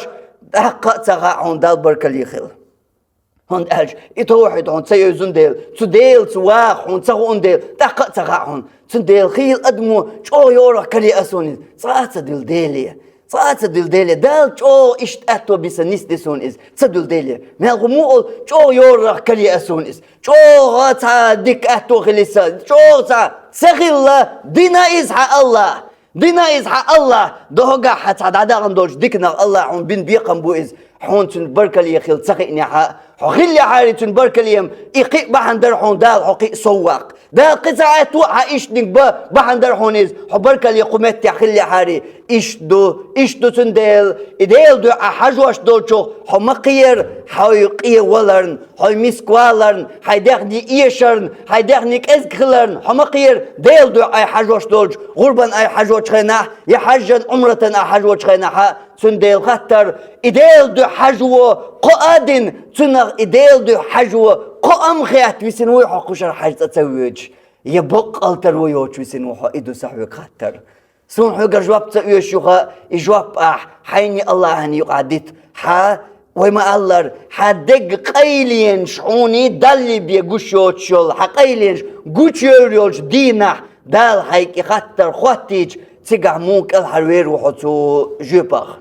тӀаккха а ца хаьа хьуна Далла баркалле хила. ХӀунда аьлча и тавхьид хьуна ца евзина дела, цу Делаца ваха хьуна ца хуун дела, тӀаккха а ца хаьа хьуна. Цундела хийла адамо чӀогӀа йорах карий ас хьуна иза, цкъа а ца дуьллу Деле. Цкъа а ца дуьллу Деле. Дала чӀогӀа иштта аьтто биса нисди суна иза, ца дуьллу Деле. Мел хӀума олу, чӀогӀа йорах карий ас хьуна иза. ЧӀогӀа цхьа дика аьтто хили сан, чӀогӀа цхьа ца хилла, дина иза хьан АллахӀа. Дина иза хьан АллахӀа, догахь хьан цхьа дӀадахана долчу диканах АллахӀа хьуна бина бекхам бу иза, хьуна цуьнан баркалле хила ца хиънехь а, хьо хиллехьара цуьнан баркалле, и кхин а бахьана дара хьуна Дала хьо кхин а сов ваккха. Дала кхин цхьа аьтто а хьан иштаниг бан бахьана дара хьуна иза, хьо баркалле кху меттехь хиллехьара. Иштта ду, иштта ду цундела, и Делан дуьхьа ахь хьажош долчух хьо ма кхера, хьо къе валарна, хьо миска валарна, хьайн даьхни эшарна, хьайн даьхни кӀезиг хиларна, хьо ма кхера, Делан дуьхьа айхьа хьажош долчу, гӀурбан айхьа хьажочу хенахь, я хьаьжжан Ӏумратан айхьа хьажочу хенахь а, цундела хаттар, и Делан дуьхьа хьажо кхоа а дина, цунах и Делан дуьхьа хьажо кхоам хетта висина вуй хьо кхушара хьаьж цӀа ца воьдуш, я баккъал таро йоцуш висина ву хьо, и ду сан хьоьга хаттар. Суна хьоьгара жоп ца оьшуш ю хаьа, и жоп ахь хьайна а АллахӀана юкъахь дита. Хьан, вай ма-аллара, хьан деган къайленаш хьуна Далла бен гуш йоцуш йолу, хьан къайленаш гучуевр йолчу дийнахь Дала хьайга и хаттар хӀоттийча, цигахь муха кӀелхьарвер ву хьо цу жоьпах.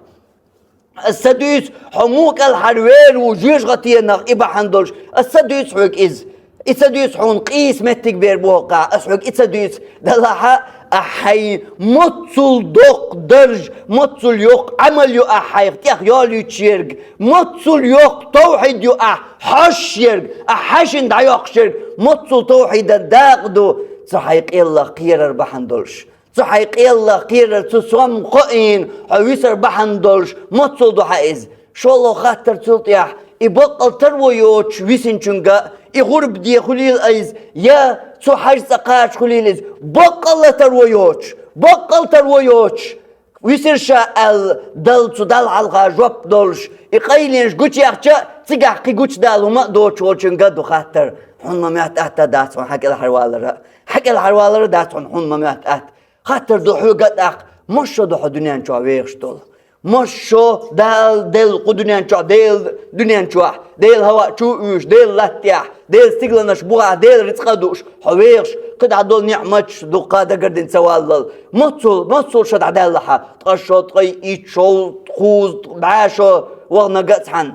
Ас ца дуьйцу, хьо муха кӀелхьарвер ву жоьжахатенах и бахьана долуш, ас ца дуьйцу хьоьга иза. И ца дуьйцу хьуна къийса меттиг бер боху-кх ахь, ас хьоьга и ца дуьйцу. Делахь а, ахь хьайн моццул доккха дарж, моццул йоккха Ӏамал ю ахь хьайх тӀех йолуьйтуш ерг, моццул йоккха тавхьид ю ахь хьожуш ерг, ахь хьаьшина дӀайоккхуш ерг, моццул тавхьидан дакъа ду, цу хьайн къеллах кхерар бахьана долуш. Цу хьайн къеллах кхерар, цу сом кхоийна хьо висар бахьана долуш, моццул ду хьан иза. ШолгӀа хаттар цул тӀаьхьа, и баккъал таро йоцуш висинчуьнга, и гӀурба де хуьлийла иза, я цу хьаьж цӀа кхача хуьлийла иза, баккъалла таро йоцуш, баккъал таро йоцуш. Висира ша аьлла, Далла цу Далла хьалха жоп долуш, и къайленаш гучуяхча, цигахь кхин гучудала хӀума а доцуш волчуьнга ду хаттар, хьуна ма моьтту атта дац хьуна хьан кӀелхьарвалара, хьан кӀелхьарвалара дац хьуна, хьуна ма моьтту атта. Хаттар ду хьоьга а тӀаккха, масса шо ду хьо дуьнен чохь вехаш долу? Масса шо Дала делла кху дуьнен чохь, Делан дуьнен чохь, Делан хӀаваъ чу а вуьйш, Делан латтехь, Делан стигланаш бухахь, Делан рицкъа а дууш, хьо вехаш, кхидӀа долу ниӀматаш дуккха дагардина ца валлал. Моццул, моццул шо дӀадаьлла хьан, ткъа шо, ткъе итт шо, кхузткъа, бӀе шо ваханарг а цхьаьна.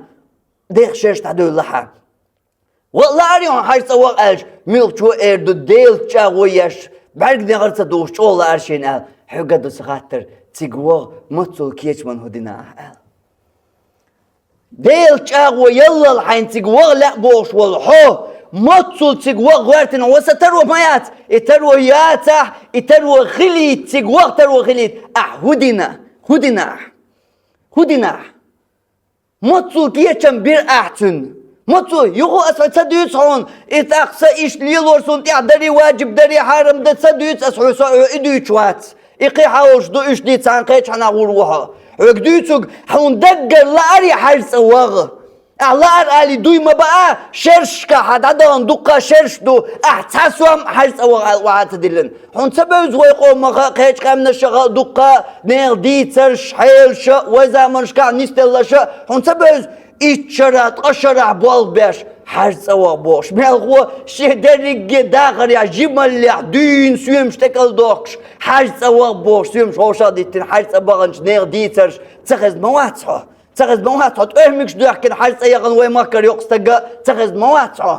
Дех шераш дӀадевлла хьан. Ва лаарий хьуна хьаьж цӀа ваха аьлча, муьлххачо эр ду, Делаца чӀагӀо еш, бӀаьрг негӀар ца духуш чӀогӀа лаара шена аьлла, хьоьга а ду сан хаттар, цига ваха моццул кечаман хӀун дина ахь аьлла. Делаца чӀагӀо яллал хьайна цига ваха лаьа бохуш волу хьо, моццул цига ваха гӀоьртина, ва сан таро ма яц, и таро яцахь, и таро хилийта, цига ваха таро хилийта, ахь хӀун дина? ХӀун дина ахь? ХӀун дина ахь? Моццул кечам бира ахь цуьнан. Моццул, юха ас хьоьга ца дуьйцу хьуна, и тӀаккха сан иштта лелор суна тӀехь дарий, ваджиб дарий, хьарам дан ца дуьйцу ас хьоьга, со хьоьга и дуьйцуш вац. И кхин хьан волуш ду, уьш дийца цхьаьна кхечу хьанах гӀур ву хьо. Хьоьга дуьйцург, хьуна даггара лаарий хьаьж цӀа ваха? Ахь лаара алий дуй ма баа, шершка хьан дӀадахана дуккха шерш ду, ахь цхьа сом хьаьж цӀа ваха аьлла охьа а ца диллина. Хьуна ца бевза вай къомаха, кхечу къаьмнашаха дуккха нехан дийцарш, хьелаша, вай заманашкахь нисделлаша, хьуна ца бевза итт шарахь, ткъа шарахь болх беш, хьаьж цӀа ваха бохуш. Мелхо шен дерриге дахарехь, жималлехь дуьйна соьмаш тӀекӀалдохкуш, хьаьж цӀа ваха бохуш, соьмаш вовшах а диттина, хьаьж цӀа баханчу нехан дийцарш ца хезна ма вац хьо? Ца хезна ма вац хьо? ТӀоьхмигаш доьхкина хьаьж цӀа яхана вай махкара йоккха стаг а ца хезна ма вац хьо?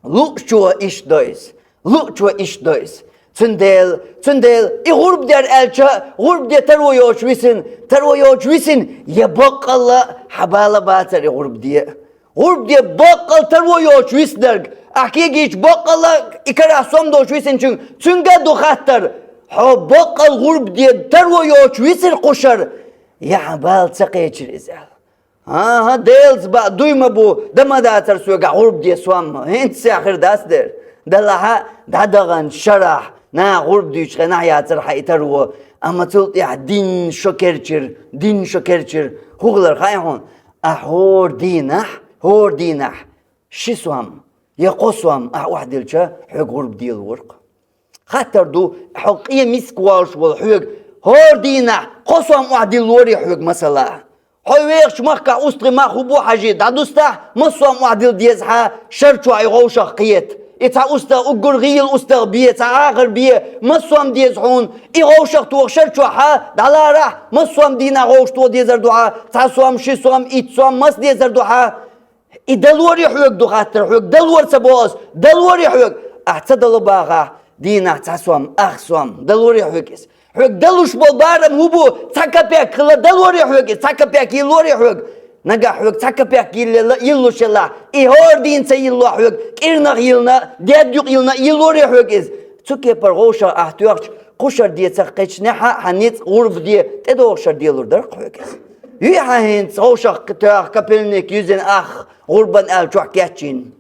Луучо иштта до иза. Луучо иштта до иза. Цундела, цундела и гӀурба дер аьлча, гӀурба де таро йоцуш висина, таро йоцуш висина, я баккъалла хьан бала бацар и гӀурба де. ГӀурба де баккъал таро йоцуш виснарг, ахь кегийча баккъалла и карахь сом долуш висинчуьнга, цуьнга а ду хаттар, хьо баккъал гӀурба де таро йоцуш висира кхушара, я хьан бала ца кхечира иза аьлла. ХӀан-хӀа, Делаца баа дуй ма бу, дан ма дацара соьгахь гӀурба де сом, хӀинца сехьа хир дац дера. Делахь а дӀадаханчу шарахь, наха гӀурба дуьйцучу хенахь яцара хьан и таро, амма цул тӀаьхьа дийнна шо керчира, дийнна шо керчира. ХӀун хилар хаьий хьуна? Ахь хӀора дийнахь, хӀора дийнахь ши сом я кхо сом ахь охьадиллича, хьоьга гӀурба делора-кх. Хаттар ду, хьо къен миска волуш волу хьоьга хӀора дийнахь кхо сом охьадиллорий хьоьга, масала? Хьо вехачу махкахь устагӀий мах хӀун бу хьажий, дӀадустахь, массо а охьадилла деза хьан шар чохь и гӀовшах кхета. И цхьа устагӀа уггар гӀийла устагӀа бе, цхьа Ӏахар бе, массо а деза хьуна. И гӀовшах тоха шар чохь хьан дӀаларахь, массо а дийнахь гӀовшах тоха дезар ду хьан, цхьа сом, ши сом, итт сом, маса дезар ду хьан? И далоре хьоьга ду хаттар, хьоьга далора ца боху ас, далоре хьоьга. Ахь ца дало бахахь, дийнахь цхьа сом, ах сом, далоре хьоьга иза. Хьоьга далуш болу барам хӀун бу, цхьа капек хилла, далоре хьоьга иза, цхьа капек йиллоре хьоьга. Нагахь хьоьга цхьа капек йиллелла, йиллуш елахь, и хӀора дийна ца йилло хьоьга, кӀирнах йиллина, дед юкъ йиллина, йиллоре хьоьга иза. Цу кепара гӀовшах ахь тоьхча, кхушара децах кхечнехь а хьан ницкъ гӀурба де, тӀедогӀушара делур дара-кх хьоьга иза. Юй хьан хӀинца гӀовшах тоьхна капельник юьзина ах гӀурбан аьлла чохь кечйина?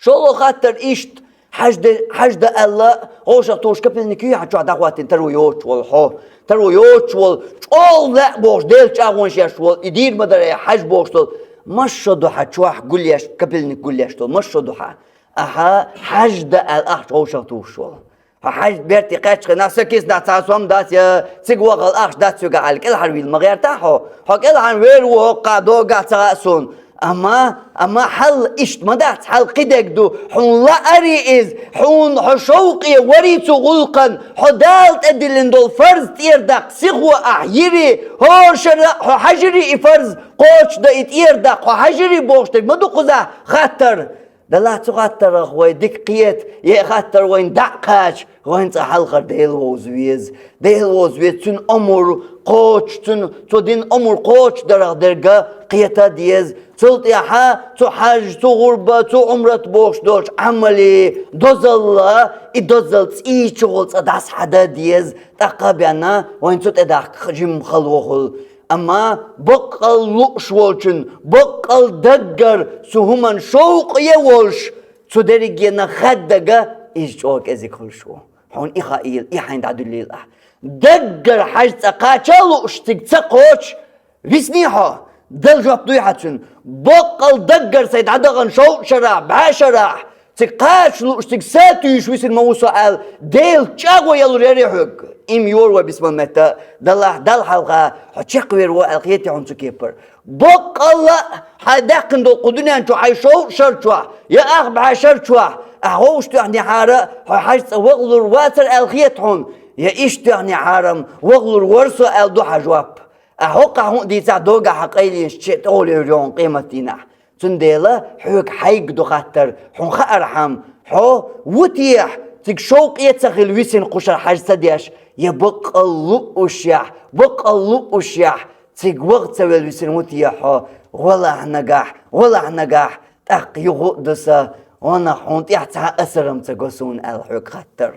ШолгӀа хаттар иштта, хьажда, хьажда аьлла, гӀовшах тухуш капельник юй хьан чохь дӀахӀоттийна таро йоцуш волу хьо? Таро йоцуш волу, чӀогӀа лаьа бохуш, Делан чӀагӀонаш еш волу, и дийр ма дара, хьажа бохуш долу. Маса шо ду хьан чохь гулъеш, капельник гулъеш долу, маса шо ду хьан? Ахьа хьажда аьлла ахча гӀовшах тухуш волу. Хьо хьаьжда берте кхаьчча хенахь, сан кисана цхьа сом дац я цига вахал ахча дац соьгахь аьлла, кӀелхьарвийла ма гӀертахь хьо. Хьо кӀелхьарвер ву хӀокху догахь ца хаьа суна. Амма, амма хьал иштта ма дац, хьал кхидерг ду. Хьуна лаарий иза, хьуна хьо шовкъе варий цу гӀуллакхана, хьо Дала тӀедиллина долу фарз тӀера даккха сихо ахь йирий, хӀора шарахь хьо хьажирий и фарз кхочушдан и тӀера даккха, хьо хьажирий бохуш дерг ма ду кхузахь хаттар. Делахь цу хаттарах вай дика кхета, я и хаттар вайна дӀа а кхача, вайна цкъа хьалхара Дела вовза веза. Дела вовза веза, цуьнан омра кхочуш, цуьнан, цо дина омра кхочушдарах дерг а кхета а деза. Цул тӀаьхьа цу хьаьжа, цу гӀурба, цу Ӏумрат бохуш долчу Ӏамале дозалла, и дозалла цӀийчугӀула цкъа дӀасахьадан а деза. ТӀаккха а бен, вайна цу тӀедахка жимма хало хуьлу. Амма баккъал лууш волчун, баккъал даггара цу хӀуманна шовкъе волуш, цу дерригенах хаддага иза чӀогӀа кӀезиг хуьлуш ву. Хьуна и хаийла, и хьайна дӀадуьллийла ахь. Даггара хьаьжа цкъа кхача а лууш, цига ца кхочуш, висний хьо? Дала жоп дуй хьан цуьнан? Баккъал даггара сайн дӀадахана шовзткъа шарахь, бӀе шарахь, цига кхача лууш, цига са туьйсуш висина ма ву со аьлла, Делан чӀагӀо ялур ярий хьоьга? Им йора вай бисмал метта, Даллахь, Далла хьалха хьо чекхвер ву аьлла хетий хьуна цу кепара? Баккъалла а хьайн даьккхина долу кху дуьнен чу хьайн шовзткъа шар чохь, я ах бӀе шар чохь, ахь гӀовш тоьхнехьара, хьо хьаьжа цкъа вахалур вацара аьлла хета хьуна, я иштта тоьхнехьара-м вахалур вара со аьлла ду хьан жоп. Ахь хӀокхахь хӀун а дийцахь, догахь хьан къайленаш чу тӀе тӀехула евр йогӀун къематдийнахь. Цундела хьоьга хьайга ду хаттар, хьуна хаархьама, хьо ву техьа, цига шовкъе а ца хила висина кхушара хьаьжа ца деш, я баккъал луушехь, баккъал луушехь, цига ваха ца велла висина ву техьа хьо, гӀолахь нагахь, гӀолахь нагахь, тӀаккха юха а ду сан, гӀо нах хьуна тӀехь цхьа а асар-м ца го суна аьлла хьоьга хаттар.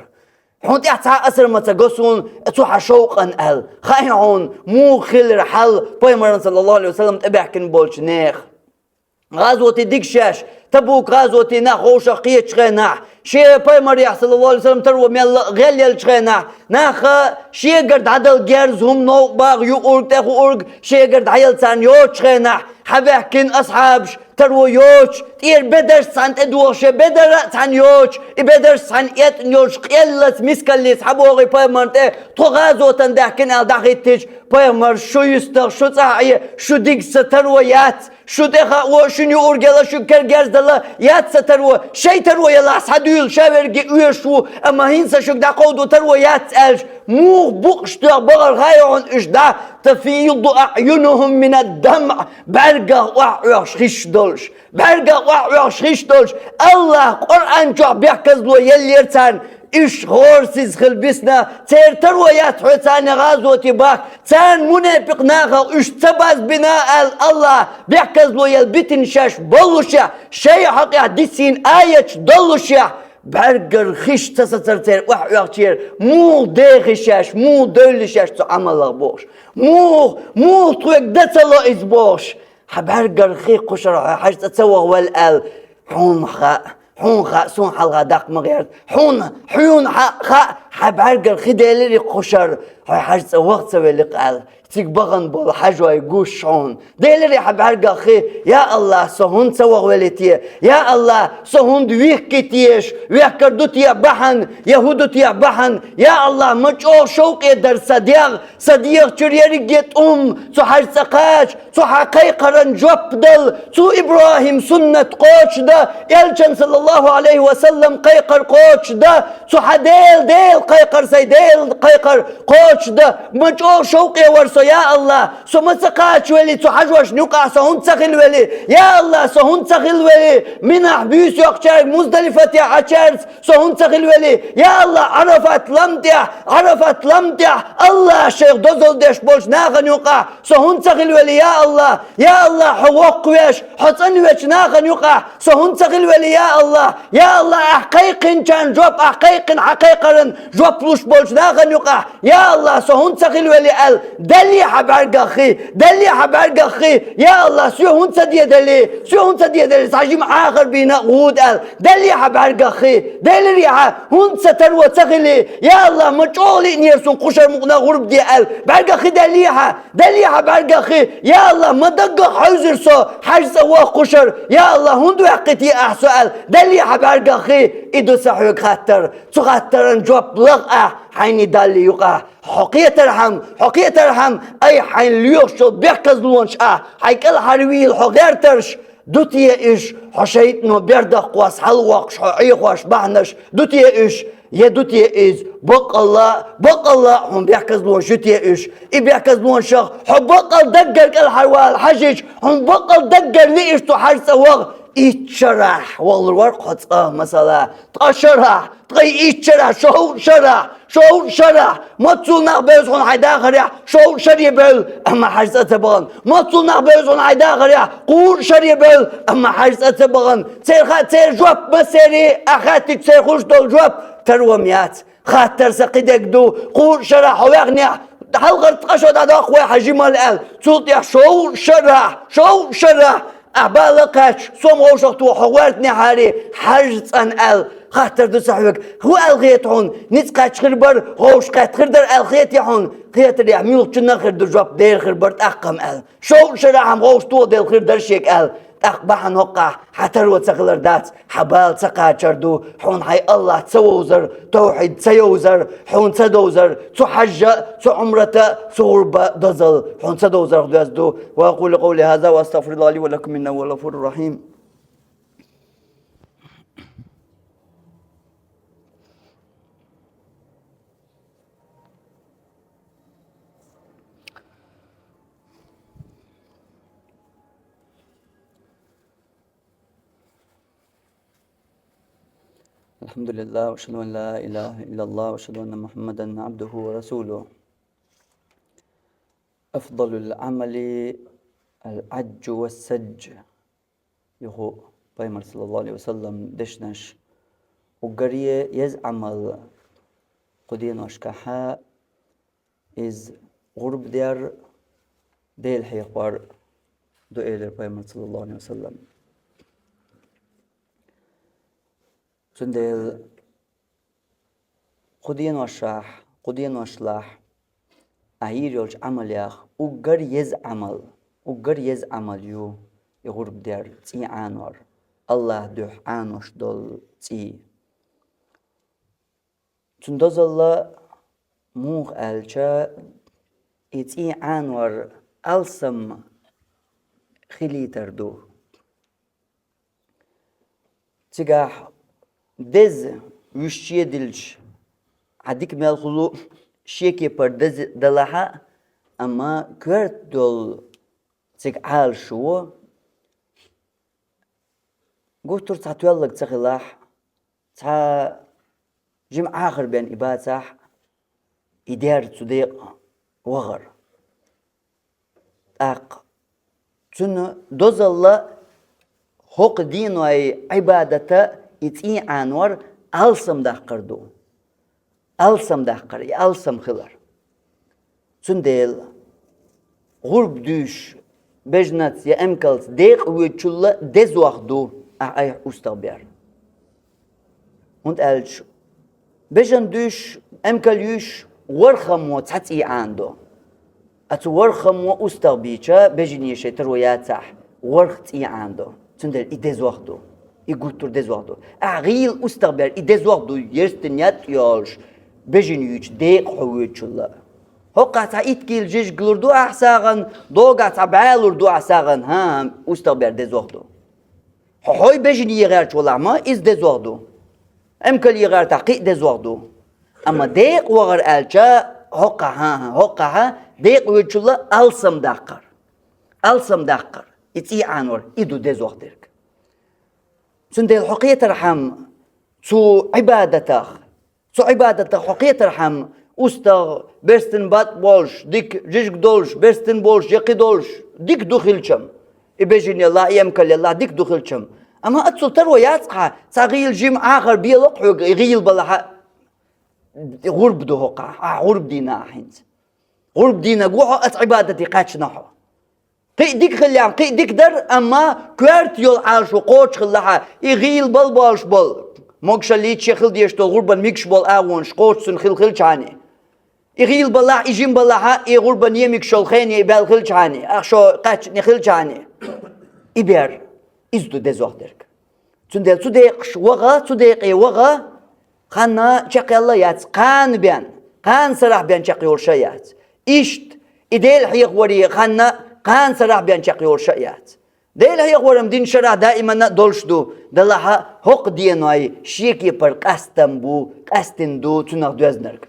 Хьуна тӀехь цхьа а асар ма ца го суна цу хьан шовкъана аьлла. Хаьий хьуна, муха хилира хьал пайхамарна, саллаллаху Ӏалайхи ва саллам, тӀебаьхкина болчу нехан? ГӀазоте дигаш еш, Табук гӀазоте нах гӀовшах кхетачу хенахь, шен пайхамарехь, саллаллаху Ӏалайхи ва саллам, таро мелла а гӀелъеллачу хенахь, наха шегара дӀадала герз, хӀума новкъа багӀа, юург, тӀехуург шегара дӀаелла царна йоцучу хенахь, хьабаьхкина асхьабаш, таро йоцуш, тӀера бедарш цхьаьна тӀедогӀуш, шен бедар а цхьаьна йоцуш, и бедарш цхьаьна этӀана йолуш, къеллаца, мискаллица хьабогӀий пайхамарна тӀе, тхо гӀазотана даьхкина аьлла дӀахӀиттича, пайхамар: шу юьстах, шу цӀахь Ӏе, шу дигца таро яц, шу тӀе хао, шуна юург елла, шуьга кара герз дала яц сан таро, шайн таро елахь схьадуьйла, ша верриге оьшуш ву, амма хӀинца сан шуьга дӀакховдо таро яц аьлча, муха букъаш тоьхна бахара хаьий хьуна уьш дӀа, تفيض أعينهم من الدمع, бӀаьргах охьа Ӏоьхуш хиш долуш. БӀаьргах охьа Ӏоьхуш хиш долуш, АллахӀа Къуръан чохь бехказло еллера царна, Уьш гӀорасиз хила бисна, церан таро яц хьоьца царна гӀазоте бахка, царна мунепикъ нахах уьш ца базбина аьлла, АллахӀа бехказло яла битина шаьш боллушехь, шайн хьакъехь дисина аяташ доллушехь, бӀаьргара хиш ца сацар церан охьаоьхучера, муха деха шаьш, муха девлла шаьш цу Ӏамалах бохуш, муха, муха тхоьга дан ца ло иза бохуш. Хьан бӀаьргара хи кхушара хьо хьажа цӀа ца ваха велла аьлла, хьуна хаьа, хьуна хаьа, суна хьалха даккха ма гӀерта, хьуна, хьуна хьа, хаьа, хьан бӀаьргара хи Деларе кхушара хьо хьажа цӀа ваха ца велла-кх аьлла, цига бахана болу хьажой гуш хьуна. Деларе хьан бӀаьргара хи, я АллахӀ, со хӀунда ца ваха велли те? Я АллахӀ, со хӀунда вихки теша, вехкар ду те бахьана, я хӀун ду те бахьана? Я АллахӀ, ма чӀогӀа шовкъе дара сан дегӀ, сан дегӀа чуьра ерриге тӀум, цу хьажа цӀа кхача, цу хьан кхайкхаран жоп дала, цу ИбрахӀим суннат кхочушдан, Элчан, саллаллахӀу Ӏалайхи ва саллам, кхайкхар кхочушдан, цу хьан Дела, Дела кхайкхар, сайн Дела кхайкхар кхочушдан, ма чӀогӀа шовкъе вара со, я АллахӀ, со ма ца кхачавелли, цу хьажошна юкъахь со хӀунда ца хилавелли, я АллахӀ, со хӀунда ца хилавелли, Минахь буьйса йоккхучаьрга, Муздалифате Ӏачаьрца, со хӀунда ца хилавелли, я АллахӀ, Ӏарафат лам тӀехь, Ӏарафат лам тӀехь, АллахӀ шайх дозалла деш болчу нахана юкъахь, со хӀунда ца хилавелли, я АллахӀ, я АллахӀ, хьо воккхавеш, хьо цӀанвечу нахана юкъахь, со хӀунда ца хилавелли, я АллахӀ, я АллахӀ, ахь кхайкхинчарна жоп, ахь кхайкхина хьан кхайкхаран жоп луш болчу нахана юкъахь, я АллахӀ, со хӀунда ца хилавелли аьлла, далле хьан бӀаьргах хи, далле хьан бӀаьргах хи, я АллахӀ, соь хӀунда ца дедалли, соь хӀунда ца дедалли, цхьа жима Ӏахар бийна а гӀуда аьлла, далле хьан бӀаьргах хи, Деларе хьан хӀунда ца таро ца хили, я АллахӀ, ма чӀогӀа лиънера суна кхушара мукъана гӀурба де аьлла, бӀаьргах хи далле хьан, далле хьан бӀаьргах хи, я АллахӀ, ма даггах хьевзира со, хьажа цӀа ваха кхушара, я АллахӀ, хӀунда ваьккхи те ахь со аьлла, далле хьан бӀаьргах хи, и ду сан хьоьга хаттар, цу хаттаран жоп лаха ахь, хьайна далле юкъахь. Хьо кхетархьама, хьо кхетархьама, ай, хьайна лоьхуш йолу бехказлонаш ахь, хьайн кӀелхьарвийла хьо гӀертарш, ду те уьш, хьо шайтӀано бердах кхосса хьалавоккхуш, хьо Ӏехош бахьанаш, ду те уьш, я ду те иза, баккъалла, баккъалла хьуна бехказлонаш ю те уьш. И бехказлонашах хьо баккъал даггара кӀелхьарвала хьажийча, хьуна баккъал даггара лиъча цу хьажа цӀа ваха, итт шарахь вахалур вара хьо цкъа, масала, ткъа шарахь, ткъе итт шарахь, шовзткъа шарахь, шовзткъа шарахь, маццул нах бевза хьуна хьайн дахарехь, шовзткъа шаре бевлла, амма хьажа цӀа ца бахана. Маццул нах бевза хьуна хьайн дахарехь, кхузткъа шаре бевлла, амма хьажа цӀа ца бахана. Церан ха-, церан жоп массаьрга, ахь хаьттича церан хуьлуш долу жоп, таро-м яц. Хаттар сан кхидерг ду, кхузткъа шарахь хьо ваьхнехь, хьалхара ткъа шо дӀадоккху вай хьан жималла аьлла, цул тӀаьхьа шовзткъа шарахь, шовзткъа шарахь, ахь бала кхаьчча, сом вовшахтоху хьо гӀоьртинехьарий, хьажа цӀан аьлла, хаттар ду сан хьоьга, хӀун аьлла хета хьуна, ницкъ кхаьчча хир бара, вовшах кхетта хир дара аьлла хетий хьуна, хетарехь муьлххачунна а хир ду жоп, дера хир бара тӀаккха-м аьлла. Шовзткъа шарахь-м вовшахтоху дела хир дара шега аьлла, тӀаккха бахьана хӀокхахь хьан таро ца хилар дац, хьан бала ца кхачар ду, хьуна хьайн АллахӀ ца вовзар, тавхьид ца йовзар, хьуна ца довзар, цу хьажа, цу Ӏумрата, цу гӀурба дозалла хьуна ца довзарх доьзна ду. وأقول قولي هذا وأستغفر الله لي ولكم إنه هو الغفور الرحيم. الحمد لله، وأشهد أن لا إله إلا الله، وأشهد أن محمدا عبده ورسوله. أفضل العمل العج والسج. Юха пайхамар, саллаллаху Ӏалайхи ва саллам, дешнаш: уггаре еза Ӏамал кху деношкахьа иза гӀурба дер, Дела хьехор ду, элира пайхамар, саллаллаху Ӏалайхи ва саллам. Цундела кху деношахь, кху деношлахь ахь йийр йолчу Ӏамалех уггар еза Ӏамал, уггар еза Ӏамал ю и гӀурба дер, цӀий Ӏанор, АллахӀ дуьхьа Ӏанош долу цӀий. Цуьнан дозалла муха аьлча, и цӀий Ӏанор алсам хилийтар ду. Цигахь деза вуьшче дилча, хьан дика мел хуьлу шен кепара деза далахьа, амма коьрта долу цига Ӏалашо, гуттар а цхьа тоьллаг ца хилахь, цхьа Жима Ӏахар бен и бацахь, и дер цу декъа вахар. ТӀаккха цуьнан дозалла хӀокху деной Ӏибадата и цӀий Ӏанор алсам даккхар ду. Алсам даккхар, и алсам хилар. Цундела гӀурба дуьйш бежанца я эмкалца декъа воьдучул дезох ду ахь айхьа устагӀа бер. ХӀунда аьлча бежан дуьйш, эмкал юьйш ворхӀаммо цхьа цӀий Ӏанадо. А цу ворхӀаммо устагӀа бийча, бежане шайн таро яцахь, ворхӀ цӀий Ӏанадо. Цундела и дезох ду. И гуттар а дезох ду. Ахь гӀийла устагӀа бер, и дезох ду, ерстина ятӀ йолуш, бежан юьйчу декъа хьо воьдучул. ХӀокхахь цхьа итт кийла жижиг лур ду ахь сагӀан, догахь цхьа бӀе лур ду ахь сагӀан, хӀан, устагӀа бер дезох ду. Хьо хьой бежане гӀерташ валахь ма, иза дезох ду. Эмкал гӀертахь кхин а дезох ду. Амма декъа вахар аьлча, хӀокхахь, хӀан-хӀа, хӀокхахь декъа воьдучул алсам даккхар. Алсам даккхар. И цӀий Ӏанор, и ду дезох дерг. Цундела хьо кхетархьама цу Ӏибадатах, цу Ӏибадатах хьо кхетархьама, устагӀа, берстина батӀ болуш, дика жижиг долуш, берстина болуш, я кхин долуш, дика ду хилчам. И бежан елахь, и эмкал елахь, дика ду хилчам. Амма оццул таро яц хьан, цхьа гӀийла жима Ӏахар бело-кх хьоьга, и гӀийла балахь а, гӀурба ду хӀокхахь, ахь гӀурба дийна ахь хӀинца. ГӀурба дийнарг ву хьо, оцу Ӏибадате кхаьчна хьо. Кхин а дика хиллехь, кхин а дика дара, амма коьрта йолу Ӏалашо кхочуш хилла хьан, и гӀийла бала болуш болу, могашаллица шен хила дезаш долу гӀурбан мегаш болу агӀонаш кхочуш цуьнан хилла хилчхьана. И гӀийла балахь, и жима балахь, и гӀурбан мегаш йолу хене и баьлла хилчхьана, ахь шо кхаьчна хилчхьана. И бер, иза ду дезох дерг. Цундела цу декъаш ваха, цу декъе ваха, ханна чекхъелла яц, кхана бен, кхана сарахь бен чекхйолуш а яц. Иштта, и Дела хьехаваре ханна кхана сарахь бен чекхйолуш а яц. Дела хьехавар-м динан шарахь даиманна а долуш ду, делахь а хӀокху деной шен кепара къастам бу, къаьстина ду цунах доьзнарг.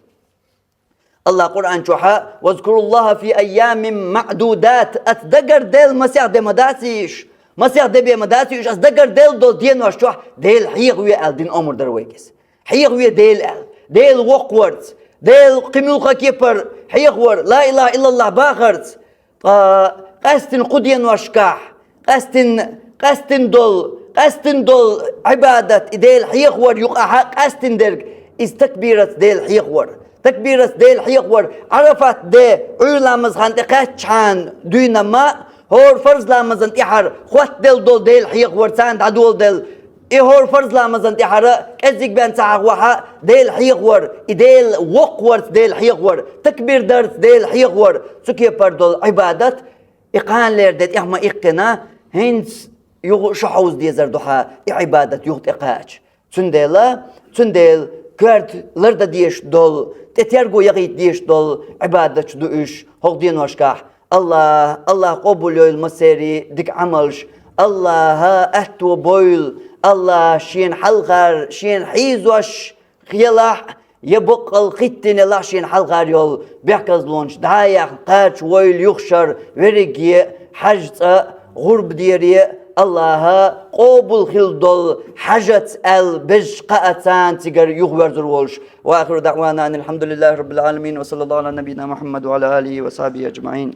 АллахӀа Къуръан чохь: «Вазкуруллаха фи айямин маъдудат». Ас дагардел масех де ма дац уьш, масех де бен ма дац уьш, ас дагардел долу денош чохь Дела хьехаве аьлла дина омра дара вайга иза. Хьехаве Дела аьлла, Дела воккхаварца, Дела кхин муьлхха кепара хьехавар, ла илаха иллаллах бахарца. Ткъа къаьстина кху деношкахь, къаьстина, къаьстина долу, къаьстина долу Ӏибадат, и Дела хьехавар юкъахь а къаьстина дерг, иза такбираца Дела хьехавар. Такбираца Дела хьехавар, Ӏарафат де, Ӏуьйра ламаза хан тӀе кхаьччхьана дуьйна ма, хӀора фарз ламазан тӀаьхьара хоттаделла долу Дела хьехавар царна дӀадоладелла. И хӀора фарз ламазан тӀаьхьара кӀеззиг бен ца хьахавахь а, Дела хьехавар, и Дела воккхаварца Дела хьехавар, такбир дарца Дела хьехавар, цу кепара долу Ӏибадат, и кханалера де тӀех ма иккхина, хӀинца юха а шо хьовза дезар ду хьан и Ӏибадат юха тӀекхача. Цундела, цундела коьрта лардан дезаш долу, тӀе терго яхийта дезаш долу Ӏибадаташ ду уьш хӀокху деношкахь. АллахӀ, АллахӀ къобал йойла массеран дика Ӏамалш. АллахӀа аьтто бойла, АллахӀ шена хьалхара, шена хьийзош елахь, я баккъал хӀиттина елахь шена хьалхара йолу бехказлонаш дӀа а яьхна, кхача войла юха шар верриге, хьаьжцӀа, гӀурба дере, АллахӀа къобал хила долу хьаьжаца аьлла безаш кхаъа царна цигара юхаверзур волуш. Ва ахиру даъвана анил хьамдулиллахи раббил Ӏаламин, ва саллаллаху Ӏала набийина Мухьаммад ва Ӏала алихи ва сахьбихи аджмаӀин.